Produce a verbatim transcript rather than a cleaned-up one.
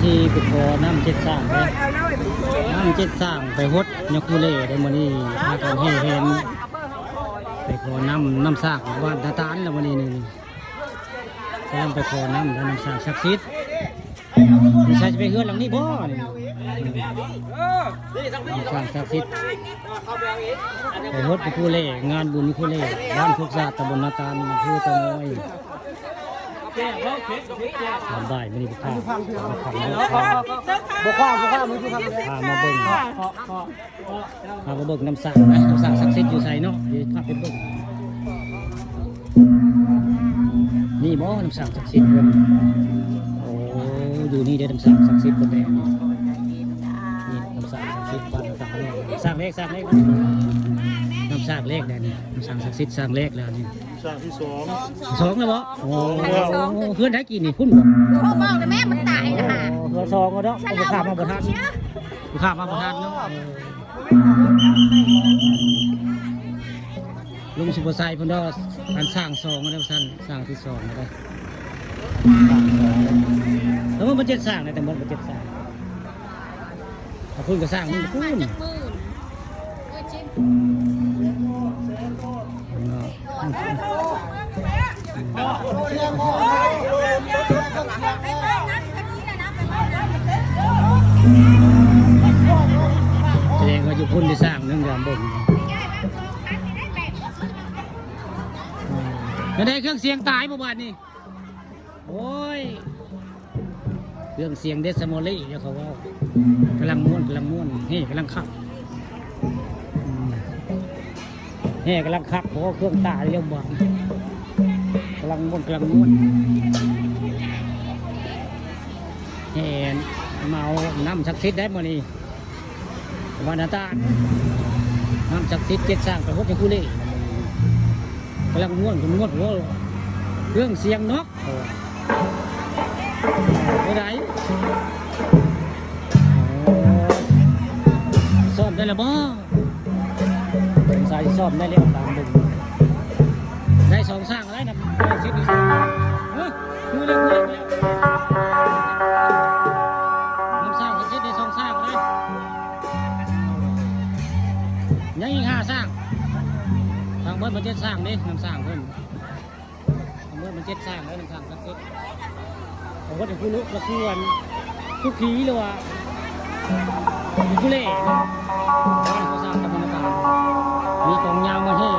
ที่ไปขอน้ำเจ็ดสร้างเด้ น้ำเจ็ดสร้างไปหดยาคูเล่ได้มื้อนี้ พากันแห่แหนไปขอน้ำ น้ำสร้างบ้านนาตาลแล้วมื้อนี้นี่ กำลังไปขอน้ำแล้ว น้ำสร้างศักดิ์สิทธิ์ ไม่ใช่จะไปเฮือนหลังนี้บ่นี่ น้ำสร้างศักดิ์สิทธิ์ ไปหดยาคูเล่ งานบุญยาคูเล่ บ้านโคกสะอาด ตำบลนาตาล อำเภอเต่างอย ตอนบ่ายมื้อนี้พา บ่ข้าม บ่ข้าม มื้อนี้พา พามาเบิ่ง พามาเบิ่งน้ำสร้างนะ น้ำสร้างศักดิ์สิทธิ์อยู่ไสเนาะ เดี๋ยวพาไปเบิ่ง นี่บ่น้ำสร้างศักดิ์สิทธิ์เพิ่น โอ้ อยู่นี่เด้อ น้ำสร้างศักดิ์สิทธิ์เพิ่นแน่ นี่น้ำสร้างศักดิ์สิทธิ์บ้านต่างๆ สร้างเลข สร้างเลข น้ำสร้างเลขแน่นี่ น้ำสร้างศักดิ์สิทธิ์สร้างเลขแล้วนี่ สร้างที่สอง สองแล้วบ่ โอ้ เฮือนไทยกี่นี่ พุ่นบ่ โอ้ บอกเลยแม่มันตายนะฮะ โอ้ เฮือนสองแล้วเนาะ ข้ามมาบ่ทัน ข้ามมาบ่ทันเนาะ เออ ลุงสุภาชัยเพิ่นว่าอันสร้างสองแล้วซั่น สร้างที่สองแล้ว แล้วมันบ่เจ็ดสร้างนะ แต่มันบ่เจ็ดสร้าง เอาเพิ่นก็สร้างมันก็พู้น จักหมื่น เออ จริง เนาะ แสดงว่าอยู่พุ่นได้สร้างหนึ่งยามเบิ่ง แล้วได้เครื่องเสียงตายบ่บาดนี้ โอ้ย เครื่องเสียงเดซิมอลลี่เดี๋ยวเขาเว้า กำลังม่วน กำลังม่วน เฮ้ กำลังคัก อืม เฮ้ กำลังคัก โอ้ เครื่องตายเรื่องบ่ กำลังม่วน กำลังม่วน เฮ้ เมาน้ำศักดิ์สิทธิ์ได้มื้อนี้ วันอาทิตย์ น้ำศักดิ์สิทธิ์เจ็ดสร้างไปหดยาคูเล่ กำลังม่วน กำลังม่วน โอ้ เครื่องเสียงเนาะ โอ้ บ่ได้ โอ้ ซ้อมได้แล้วบ่ สงสัยซ้อมได้แล้ว ตามเบิ่ง ได้สองสร้างแล้วนะ เฮ้ย คือเรื่องเล่นแล้ว น้ำสร้างเฮ็ดได้สองสร้างเลย ยังอีกห้าสร้าง ทางเบิดมาเจ็ดสร้างเด้ น้ำสร้างเพิ่น ทางเบิดมาเจ็ดสร้างแล้ว น้ำสร้างสักเจ็ด ผมก็จะพูดลุกละคือวันทุกทีเลยว่าอยู่ทุเล่บ้านเขาสร้างตำบลนาตาล มีกองยาวมาแห่